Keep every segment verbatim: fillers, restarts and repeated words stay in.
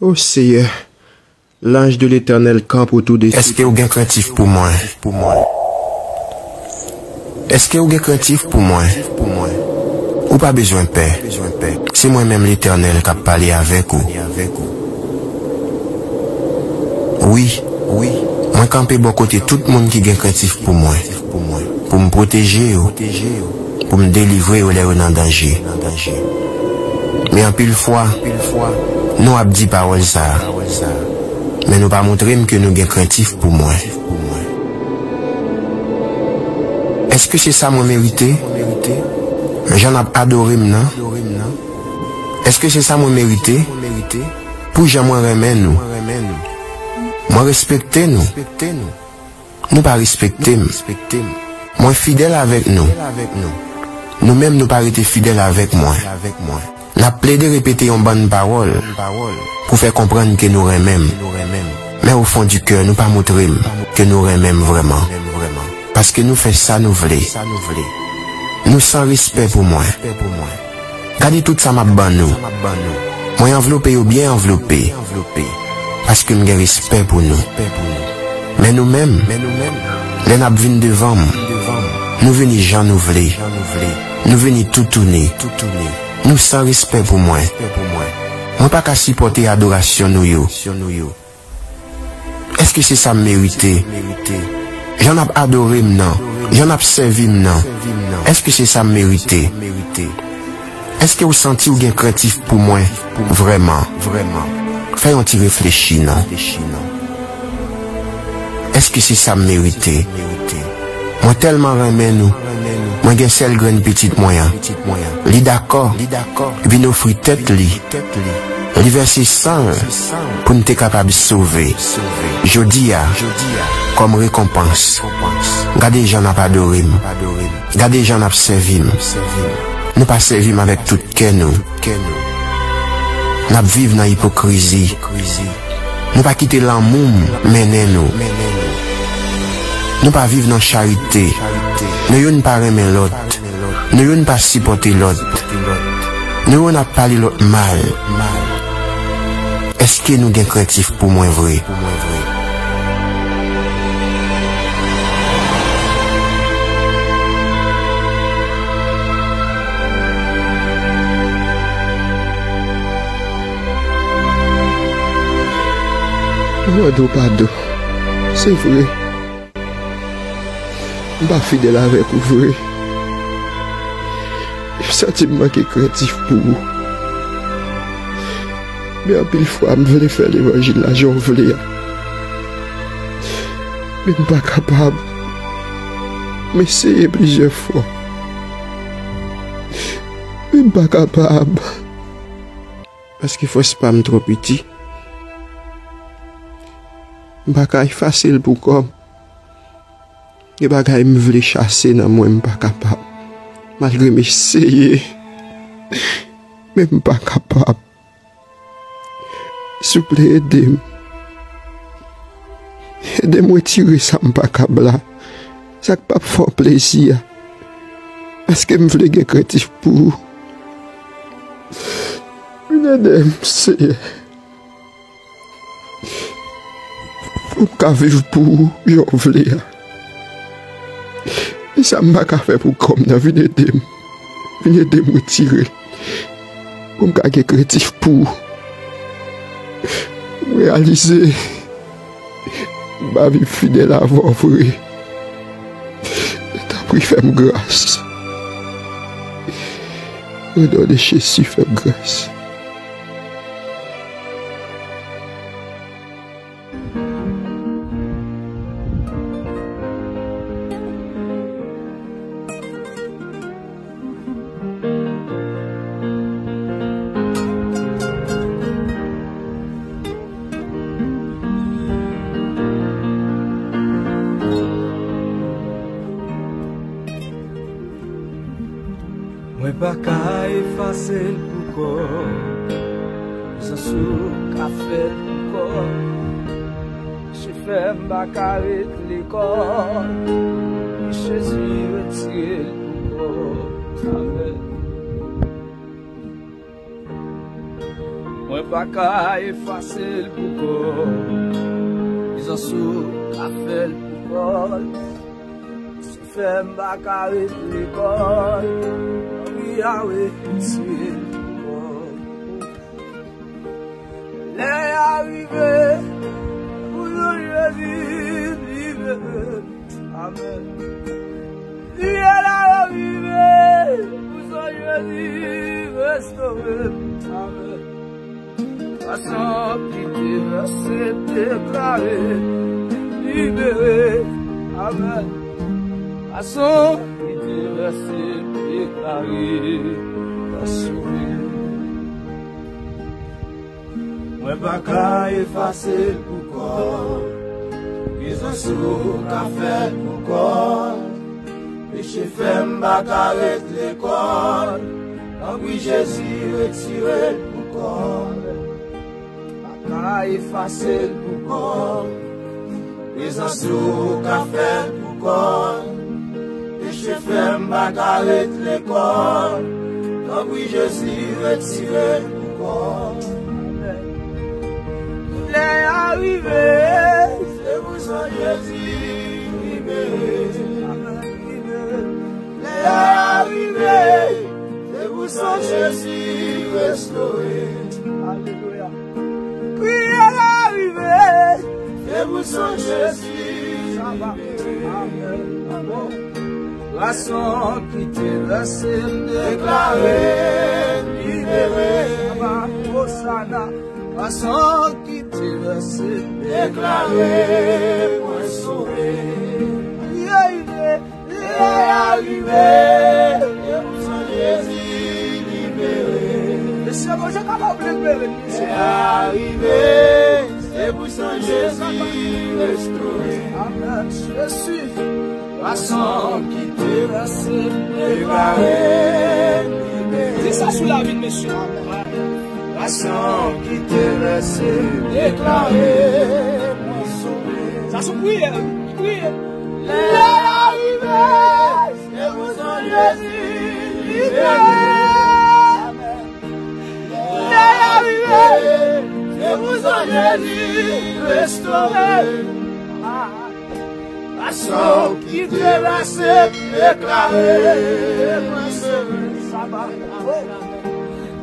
O Seyè, lanj de Letènèl kanpe otou de. Èske w gen krentif pou mwen? Èske w gen krentif pou mwen? Ou pa bezwen pè. Se mwen menm Letènèl k ap pale avèk ou. Wi, wi, mwen kanpe bò kote tout moun ki gen krentif pou mwen, pou m pwoteje yo, pou m delivre yo lè yo nan danje. Men anpil fwa, nou ap di pawòl sa a, men nou pa montre m ke nou gen krentif pou mwen. Èske se sa mwen merite? Jan n ap adore m nan? Èske se sa mwen merite? Pou jan mwen renmen nou? Mwen respekte nou. Nou pa respekte m. Mwen fidèl avèk nou. Nou menm nou pa rete fidèl avèk mwen. N ap plede repete yon bann pawòl pou fè konprann ke nou renmen m. Men o fon di kè, nou pa montre m ke nou renmen m vrèman. Paske nou fè sa nou vle. Nou san respè pou mwen. Gade tout sa m ap ban nou. Mwen anvlope yo byen anvlope. Paske m gen respè pou nou. Men nou menm, lè n ap vin devan m, nou vini jan nou vle. Nou vini toutouni. Nou san respè pou mwen. Mwen pa ka sipòte adorasyon nou yo. Èske se sa m merite? Jan n ap adore m nan, jan n ap sèvi m nan, èske se sa m merite? Èske w santi w gen krentif pou mwen vrèman? Fè yon ti reflechi non. Èske se sa m merite? Mwen tèlman renmen nou. Mwen gen sèl grenn pitit mwen an. Li dakò vin ofri tèt li. Li vèse san l pou n te kapab sove. Jodi a, kòm rekonpans, gade jan n ap adore m. Gade jan n ap sèvi m. Nou pa sèvi m avèk tout kè nou. N ap viv nan ipokrizi. Nou pa kite lanmou m mennen nou. Nou pa viv nan charite. Nou youn pa renmen lòt. Nou youn pa sipòte lòt. Nou youn ap pale lòt mal. Èske nou gen krentif pou mwen vre? Mwen mande w padon. Se vre. M pa fidèl avèk ou vre. M santi m manke krentif pou ou. Men anpil fwa, m vle fè levanjil la jan w vle a. Men m pa kapab. M eseye plizyè fwa. Men m pa kapab. Paske fòs pa m twò piti. M pa ka efase l pou kò m. Gen bagay m vle chase nan mwen, m pa kapab. Malgre m eseye, men m pa kapab. Souple, ede m. Ede m retire sa m pa kab la. Sa k p ap fè w plezi a. Paske m vle gen krentif pou ou. Vin ede m, Seyè. Pou m ka viv pou ou jan w vle a. E sa m pa ka fè pou kò m nan, vin ede m. Vin ede m retire l. Pou m ka gen krentif pou ou. M reyalize m pa viv fidèl avè w vre. Tanpri fè m gras. O non de Jezi, fè m gras. Mwen pa ka efase l pou kò m. Zanj ou ka fè l pou kò m. Jezi fè m pa ka ret lekòl. Wi, Jezi retire l pou kò m. Amèn. Mwen Pa ka efase l pou kò l. Prezans ou ka fè l pou kò l. Sa fè m pa ka ret lekòl. Wi, Yawe, retire l pou kò l. Lè a rive pou nou Jezi libere. Amèn. Lè a rive pou nou Jezi restore. Amèn. Sa san ki te vèse deklare libere. Amèn. Sa san ki te vèse deklare sove. Mwen pa ka efase l pou kò l. Prezans ou ka fè l pou kò l. Peche fè m pa ka ret lekòl. Tanpri Jezi, retire l pou kò l. Pa ka efase l pou kò l. Prezans ou ka fè l pou kò l. Peche fè m pa ka ret lekòl. Tanpri Jezi, retire l pou kò l. Lè a rive, se pou san Jezi libere. Lè a rive, se pou san Jezi restore. Alelouya. Priyè a rive, se pou san Jezi libere. Amèn. Sa san ki te vèse m deklare libere. Osana. Sa san ki te vèse m deklare mwen sove. Lè a rive, lè a rive, se pou san Jezi libere. Mesye, Bondye kapab libere, mesye. Lè a rive, se pou san Jezi restore. Amèn. Jezi. Sa san ki te vèse m deklare libere. Di sa sou lavi, mesye. Sa san ki te vèse m deklare mwen sove. Sa sou priyè, priyè. Lè a rive, se pou san Jezi libere. Lè a rive, se pou san Jezi restore. Sa san ki te vèse m deklare mwen sove.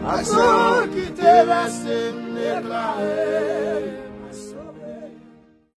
Sa san ki te vèse m deklare